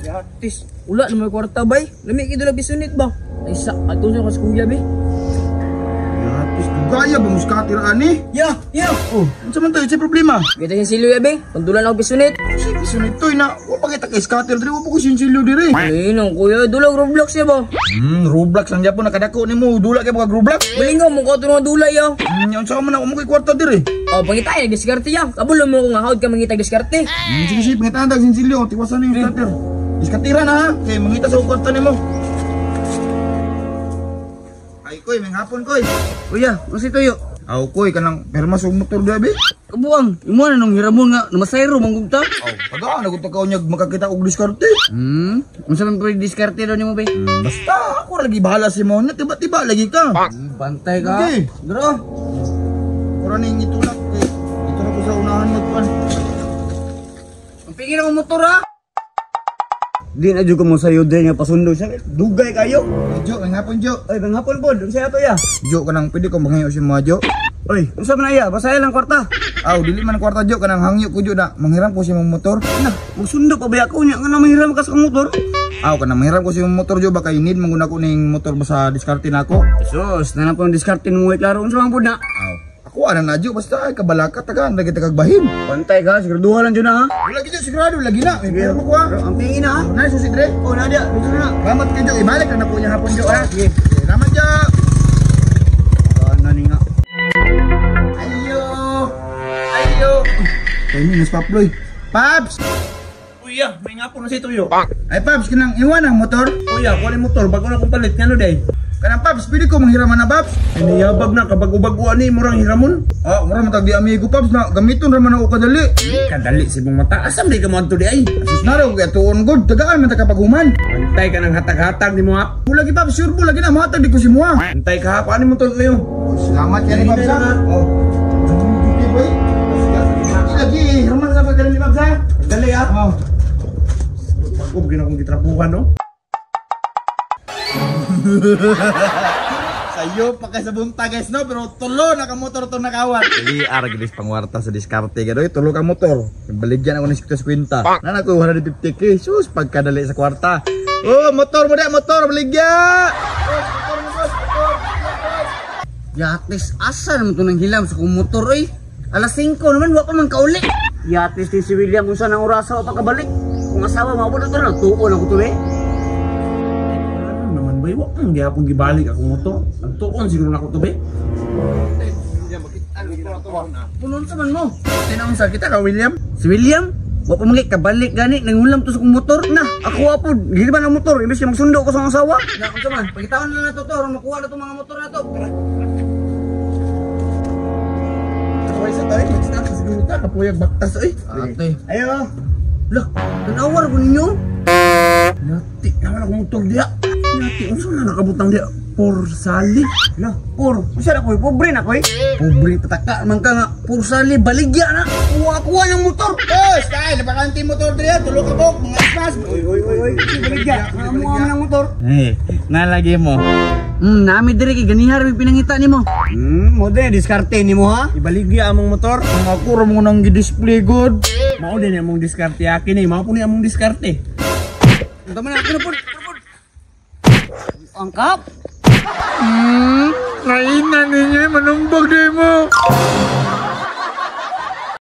Yatis, wala na may kwarta bay. Lami kay dula bisunit ba? Ay sa ato sa kas kuya be. Yatis, dugaya ba muskati ra ani? Ya, ya. Oh, unsa man tayo sa problema? Kita yung silyo ya be. Pandulan ako bisunit. Si bisunit toy na wa pa kita kay scatter diri, wa pa ko sinsilyo diri. Ay nang kuya, dula Roblox ya ba? Roblox lang gyapon nakadako nimo, dula kay mga Roblox. Malingaw mo ko nga dula ya. Unsa man ako mo kay kwarta diri? Oh, pangita ay diskarte ya. Kabulo mo ko nga hawd ka mangita diskarte. Sige sige, pangitaan tag sinsilyo, tiwasan ni yung scatter. Diskatira na ha, kay mangita sa kwarta nimo. Ay koy, may hapon koy. Kuya, unsa tuyo? Aw koy, kanang perma sa motor gabi. Kabuang, imo na nung hiramon nga namasayro manggugta. Aw, tagaan na kung niya makakita og diskarte. Unsa man pwede diskarte daw nimo be? Basta ako lagi bahala si mo, tiba-tiba lagi ka. Bantay ka. Okay. Dro. Ora ning itulak kay dito na ko sa unahan magkuan. Ang pingin ako motor ha. Di na jud ko mo sayo din nga pasundo siya. Dugay kayo. Jo, may hapon Jo. Oy, bang hapon pod. Unsa ato ya? Jo kanang pwede ko manghayo si mga Jo. Oy, unsa man iya? Basaya lang kwarta. Aw, dili man kwarta Jo kanang hangyo ko Jo na manghiram ko si mong motor. Na, magsundo pa ba ako nya nga manghiram ka sa motor? Aw, kanang manghiram ko si mong motor Jo ba kay need man gud ako ning motor ba sa diskarte nako. Sus, na pong diskarte mo klaro unsa man pod na. Aw, ako ana na Jo basta ay kabalaka tagaan lagi tagagbahin. Bantay ka, siguraduhan lang jud na ha. Lagi Jo sigurado lagi na. May pera ko ha. Ang pingin na ha. Na susi dre. Oh, na dia, dito na. Salamat kay Jo, ibalik na nako niya hapon Jo ha. Sige. Salamat Jo. Ano ni nga? Ayo. Ayo. Kay ni Paploy. Paps! Kuya, may nga po na si Tuyo. Ay Paps, kanang iwan ang motor. Kuya, kuha ni motor, bago na akong palit. Ngano day? Kanang Paps, pwede ko manghiraman na Paps. Ay niyabag na, kabago-bago ani, murang hiramon. Ah, mura man tag di amigo Paps na gamiton ra man ako kadali. Kadali si mong mata. Asam day ka mo anto di ay? Sus na raw kay tuon god, tagaan man ta kapaghuman. Antay ka ng hatag-hatag ni mo ha. Wala gi Paps, sure lagi na mahatag di ko si muha. Antay ka ha, kuha ni motor kayo. Oh, salamat yan ni Paps ha. Oh. Duty boy. Lagi, hiraman sa pagdali ni Paps ha. Dali ha. Oh. Bago gina akong gitrabuhan no. Sayo pa kay sa bunta guys no, pero tulo na ka motor to nakawat. Dili ara gid pangwarta sa diskarte gadoy, tulo ka motor. Baligyan ako ni 50. Nana ko 150k. Sus pagkadali sa kwarta. Oh, motor mo da, motor baligya. Boss, motor mo boss, motor. Yatis, asa naman to nang hilam sa kong motor oy. Alas 5 naman wa pa man kauli. Yatis din si William unsa nang orasa wa pa kabalik. Kung asawa maabot na to na tuon ako to eh. Ano naman ba? Wa kang gihapon gibalik akong motor. Ang tuon siguro na ako to be. Punon sa man mo. Tinaon sa kita ka William. Si William, wa pa man kabalik gani nangulam to sa kong motor. Na, ako wa pod giliban ang motor imbes nga magsundo ko sa akong asawa. Na unsa man, pagitaon na nato to aron makuha na to mga motor na to. Hoy sa tayo, mag-start sa siguro ta kapuyag baktas oy. Ate. Ayo. Lah, tanawar ko ninyo. Yati, naman akong motor diya. Yati, unsa na nakabutang diya? Porsali. Lah, por, unsa na koy pobre na koy. Pobre tataka man ka nga porsali baligya na. Kuha-kuha ng motor. Boss, kay napakanti motor diri, tulo ka bok, mga ispas. Oy oy oy oy, baligya. Mga mo ng motor. Eh, nalagi mo. Nami diri kay ganihar may pinangita nimo. Mo din diskarte nimo ha. Ibaligya among motor. Ang ako ra mo nang gi-display god. Mao din among diskarte akin eh. Mao po ni among diskarte. Unta man ako na pod. Angkap. Ngayon na ninyo, manumbag di mo.